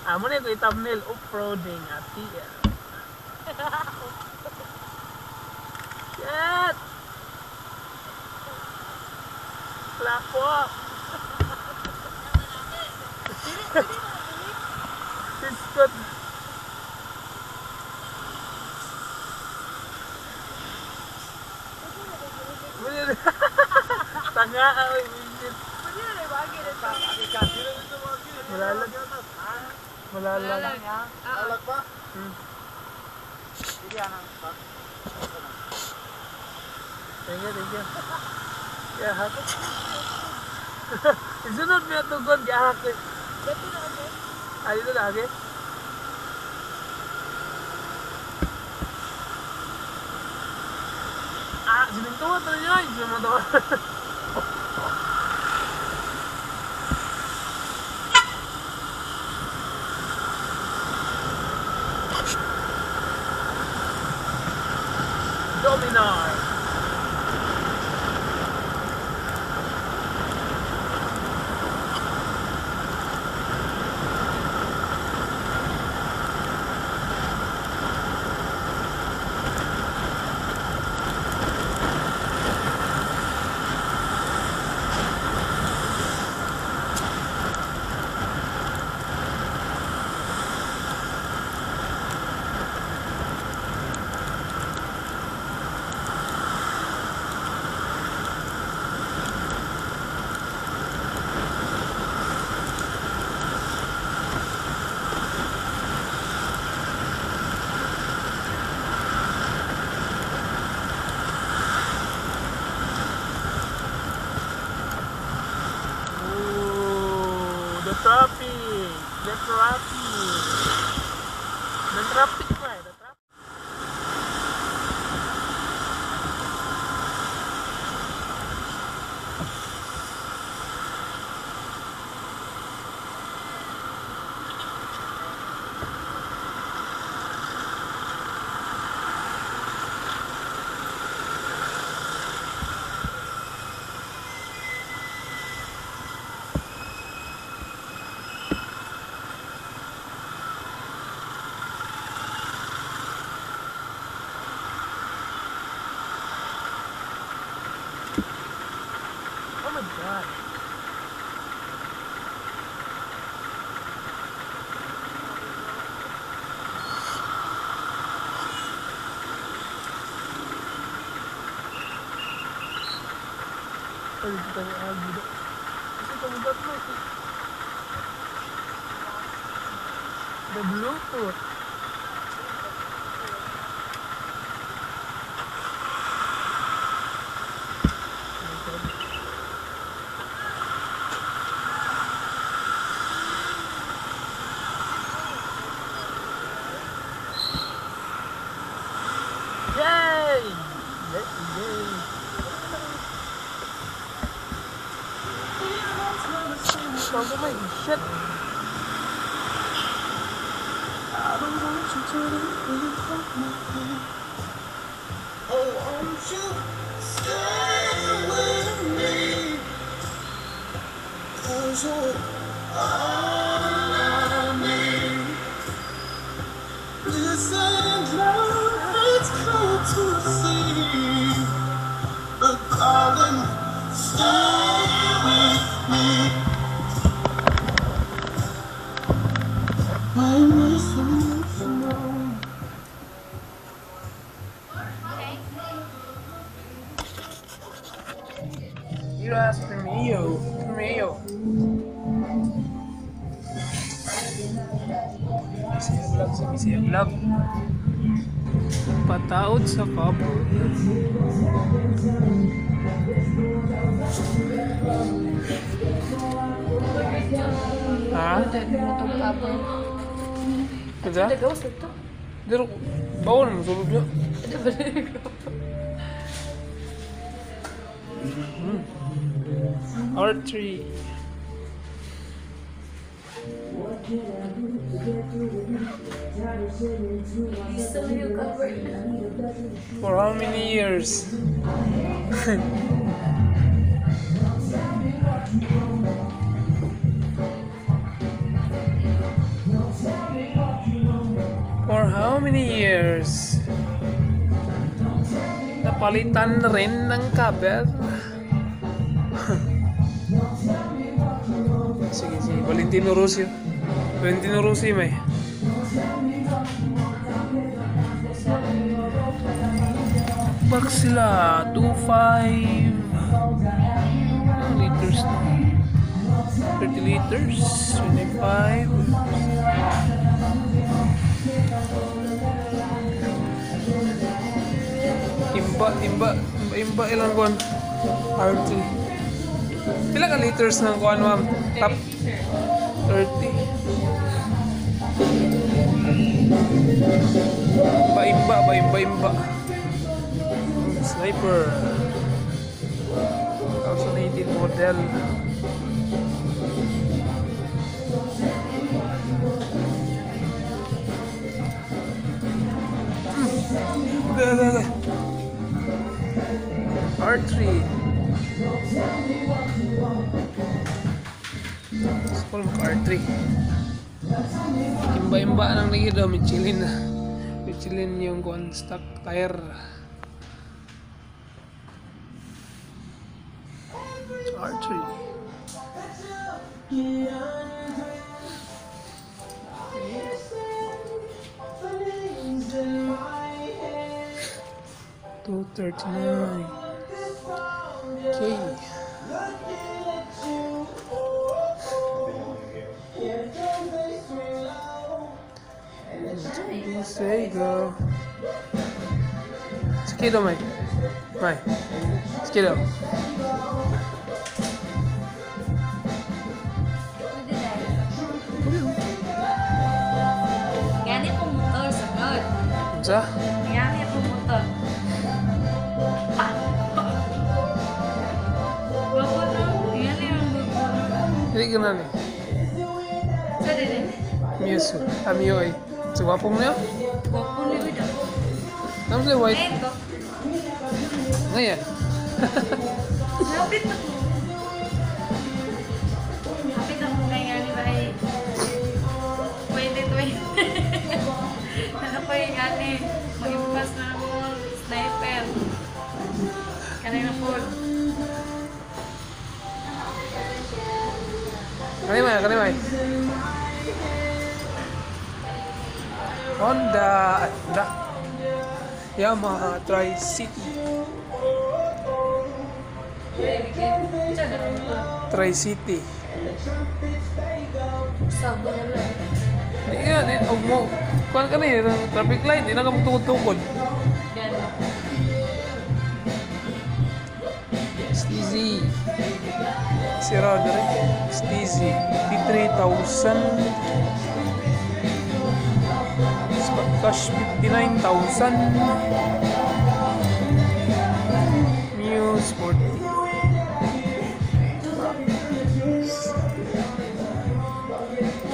Amo na ko i-thumbnail, off-roading at TL. Shit! Plako! Siskot! Tanga! Ay, shit! Malalag. Malalag. Malalag ba? Hmm. Hindi anang ba? Thank you, thank you. Yeah, hak. Isunod niya tugon, gahak eh. Dito na age. Ah, dito na age? Ah, sinintuwa to niya. Sinintuwa. Dominar. The traffic, the traffic, the traffic, right? The traffic. Oh my God. Pwede kita ni Agi. Kasi kamugat mo. The Bluetooth. Yay! Yay! Yay! Oh my shit! I don't want you to leave me. Oh, won't you stay with me? 'Cause you're all I need. This ain't love, it's clear to see. But darling, stay with me. I'm missing you. You asked for mayo. For mayo. Bisaya vlog sa Bisaya vlog. Pataod sa cupboard. Ha? Kaza? Nagawas ito. Pero bawal mo sulod niya. R3. So you cover. For how many years? many years. Napalitan rin ng cover. Sige, sige. Valentino Rossi. Valentino Rossi may. Box sila. 2.5 liters. 30 liters. 25. Imba ilang kuan? R3. Pila ka liters ng kuan, ma'am? Top 30. Imba. Sniper. 2018 model. Okay. R3. Gusto ko maka R3. Imba-imba nang lagi daw, Michelin na. Michelin yung kuan stock tire. R3. $239. Okay. There you go. Skido, mate. Mate. Skido. Gani akong motor, sunod. Unsa? Gani akong motor. Gwapo no? Gani ang gwapo. Dili ka na ni. Sa dili? Muse. Amiyo ay. So, gwapo mo niya? Gwapo ni Wida. Ano sa'yo, white? Ngayon to. Ngayon. Hapit ako. Hapit ako kay nga ni ba ay 2020. Ano pa yung gani? Mag-impas na ako sniper. Kanina po. Kanina may. Honda, Honda. Yamaha Tri-City. Tri-City. Di yan, eh. Huwag mo. Kuhan ka na eh. Traffic light. Di na ka magtukod-tukod. STZ. Si Roderick. STZ. 53,000. Spot cash 59,000. Muse 40.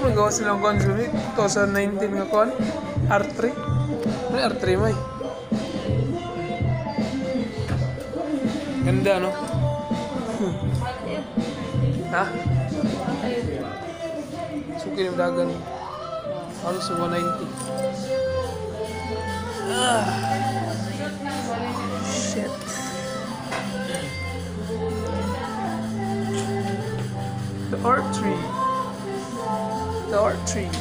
Ano gawa silang con 2019 nga con? R3? Ano R3 may? Ganda no? Ha? Suki ng dagan. Halos 190. Ah. Shit. The R3. The R3.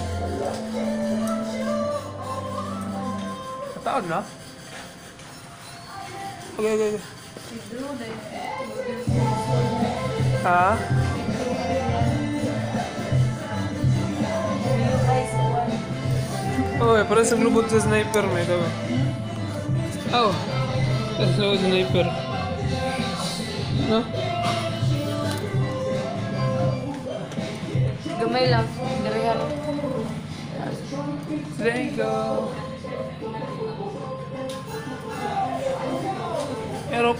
Kataon na? Okay. Ha? Oh, parang sa lubot sa sniper may diba? Oh, sa lubot sa sniper. No? Gamay lang. Dirihan. There you go. Aerox.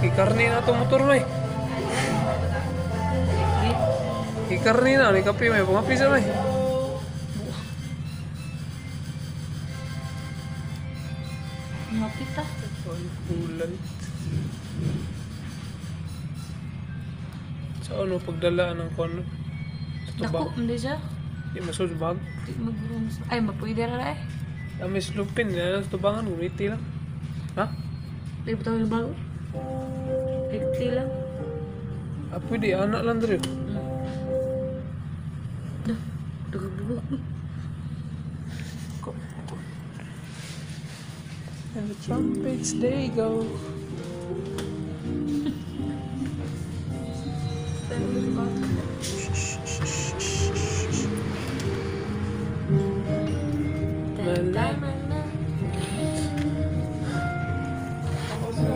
Ikarni na itong motor may. Ikarni na, ni kape may. Pumapi sa may. Mapita. Ay, kulant. Sa ano, pagdala ng kono? Dako, Tubang. hindi siya. Di masud bag. Di magurong. Ay, mapwede ra eh. Ami slupin na sa tubangan gumiti lang. Ha? Di ba tawag bago? 50 lang. Ah, pwede anak lang diri. Dah, dugag-dugag. And the trumpets they go. Malay.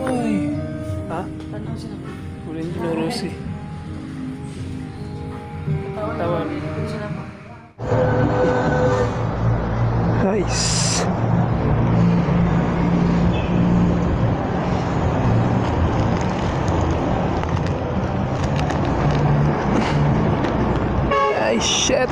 Oy. Ha? Tanaw siya na. Valentino Rossi. Tawa. Siya na po. Nice. Ay, shit.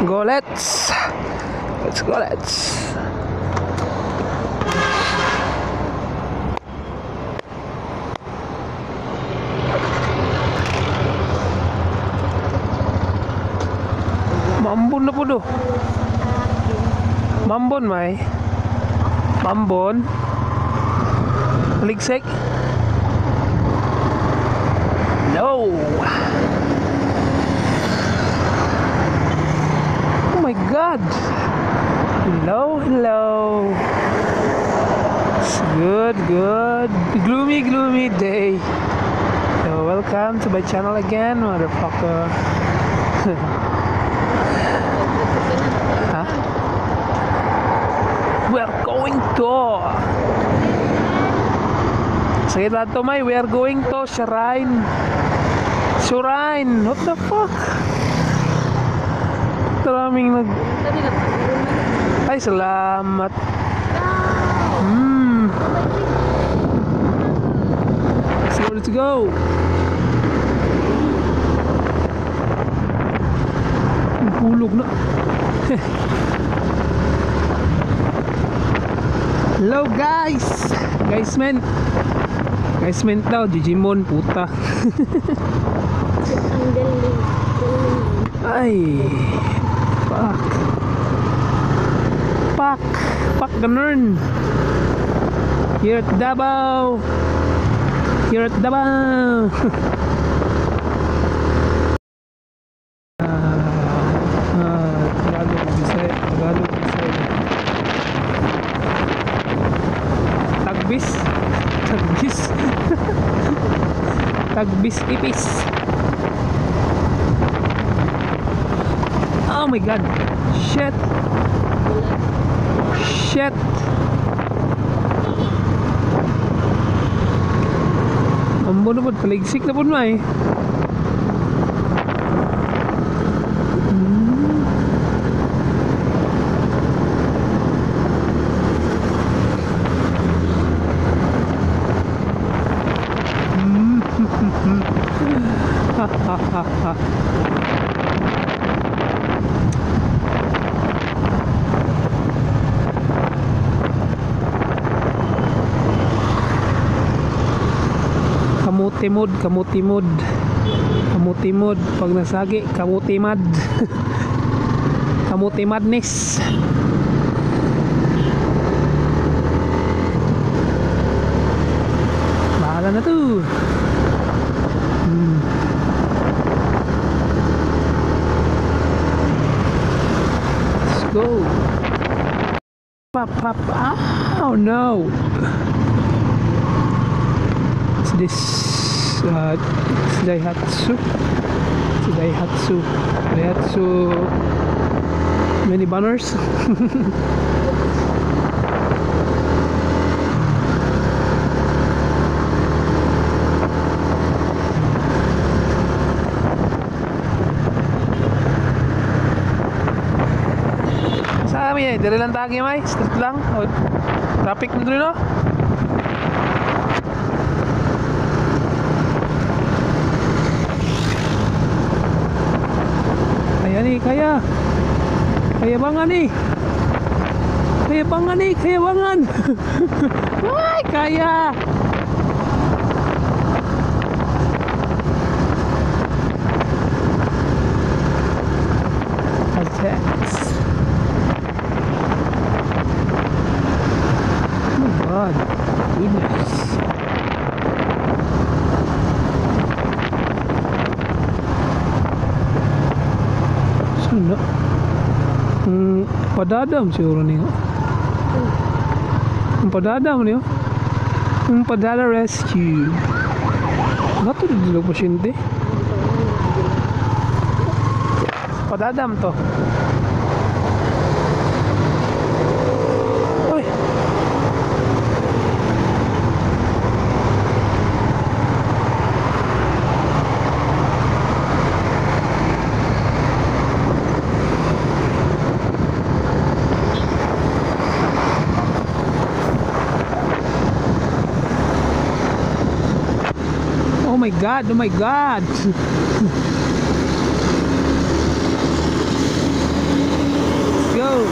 Go, let's. Let's go, let's. Mambon na po do. Mambon, may. Mambon. Ligsik. No. Oh my God. Hello, hello. It's good, good. Gloomy, gloomy day. So welcome to my channel again, motherfucker. Huh? We are going to. Sige lang to, may. We are going to Shrine. Shrine. What the fuck? Maraming nag... Ay, salamat. Let's go, let's go. Hulog na. Hello guys! Guys men! Guys men daw, Digimon, puta. Ang galing. Ay! Fuck! Fuck! Fuck ganun! Here at Davao! Here at Davao! Tagalog, Bisaya, Tagalog, Bisaya. Tagbis! Tagbis! Tagbis ipis! Oh my God! Shit! Shit! Ambo na po, taligsik na po na eh. Ha ha ha ha. Kamuti mod, kamuti mod. Kamuti mod. Pag nasagi, kamuti mad. Kamuti madness. Bahala na to. Let's go. Pop, pop. Oh no. What's this? It's Daihatsu. It's Daihatsu. Daihatsu. Many banners. Sa amin eh, dire lang tagi may, street lang. O, Traffic na diri, no? Kaya ni, kaya. Kaya bangan ni. Kaya bangan ni, kaya bangan. Ay, kaya. Attacks. Oh my God. Goodness. Saan na? Padadam siguro niyo. Ang padadam niyo. Ang padada rescue. Nato dito pasyente. Padadam to. Uy. Oh my God, oh my God. Let's go.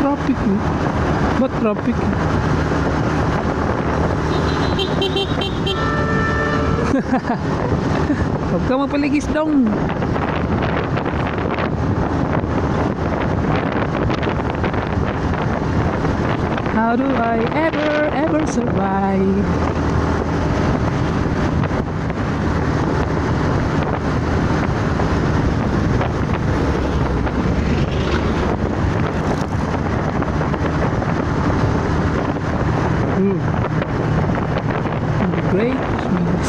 Traffic eh. Ba't traffic? Huwag ka magpaligis dong. How do I ever, ever survive? Great means.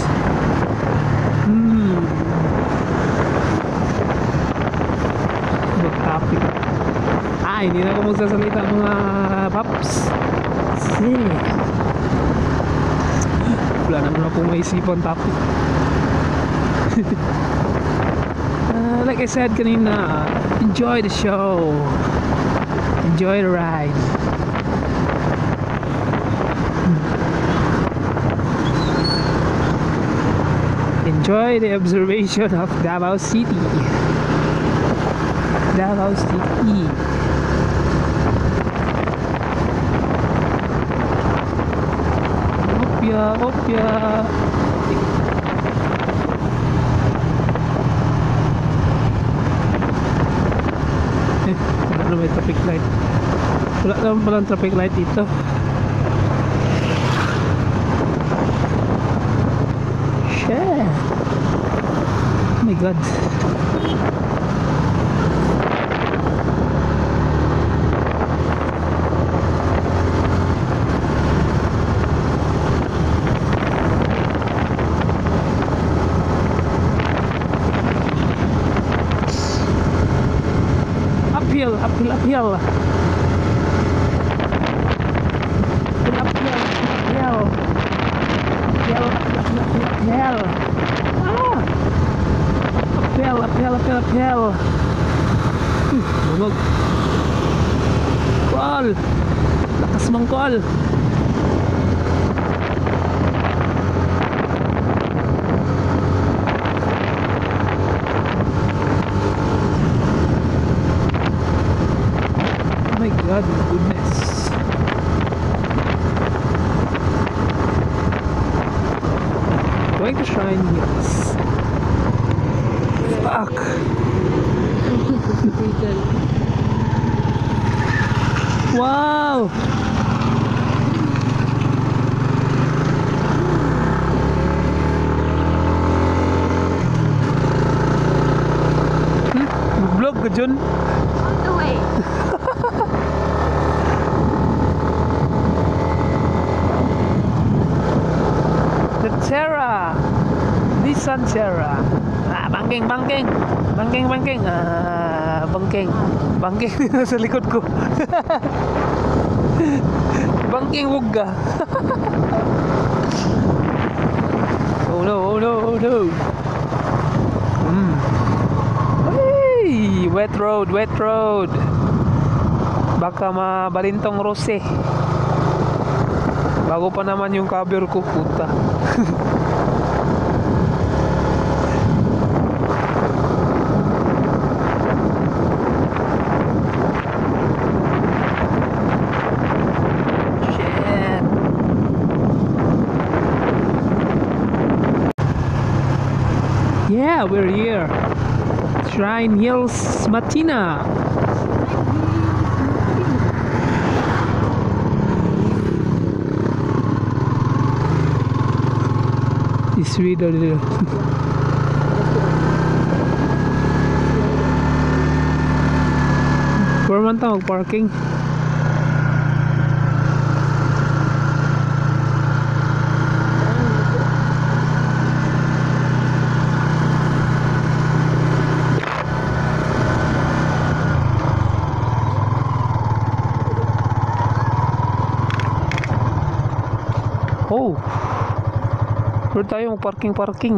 What topic? Ah, hindi na ako magsasalita, mga paps. Kasi wala naman akong maisipan topic. Like I said kanina, enjoy the show. Enjoy the ride. Enjoy the observation of Davao City. Davao City. Opya, opya. Eh, wala na may traffic light. Wala naman palang traffic light dito. Shit. Oh my God. Uphill, uphill, uphill. Uphill, uphill, uphill. Uphill, uphill, uphill, uphill. Ah! Uphill, uphill, uphill, uphill. Bungog. Kol! Lakas mang kol! Oh my God, my goodness. Going to Shrine, yes. Fuck. Fatal. Wow! Vlog ka dyan? On the way. The Terra. This Nissan Sierra. Ah, bangking, bangking. Bangking, bangking. Ah, bangking. Bangking sa likod ko. Bangking wugga. Oh no, oh no, oh no. Hey, wet road, wet road. Baka mabalintong rose. Bago pa naman yung cover ko, puta. Shit. Yeah, we're here. Shrine Hills Matina. Is read a little. Where man ta mag-parking? Oh. Where tayo mag-parking parking?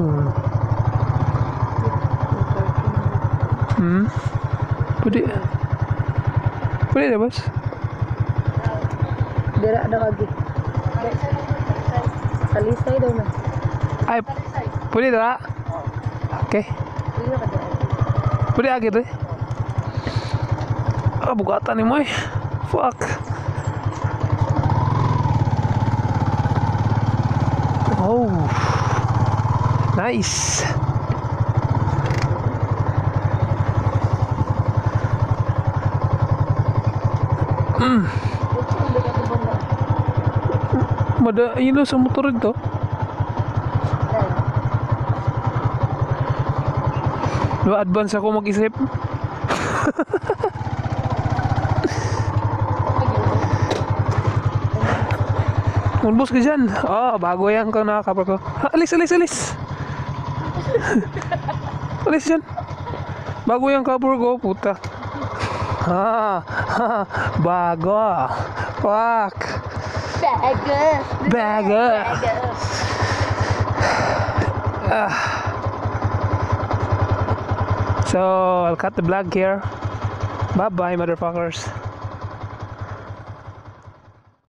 Pwede. Pwede na, boss? Dira na kagi. Talisay daw na. Ay, pwede na. Okay. Pwede ka daw. Pwede agad eh. Ah, bugatan ni mo eh. Fuck. Oh. Nice. Mada, yun sa motor ito. Diba, advance ako mag-isip. Ulbos ka dyan. Oh, bago yan ka nakakapal ko. Ha, alis, alis, alis. Alis dyan. Bago yung cover ko, puta. Ha, ha, bago. Fuck. Bago. Bago. Ah. So, I'll cut the vlog here. Bye-bye, motherfuckers.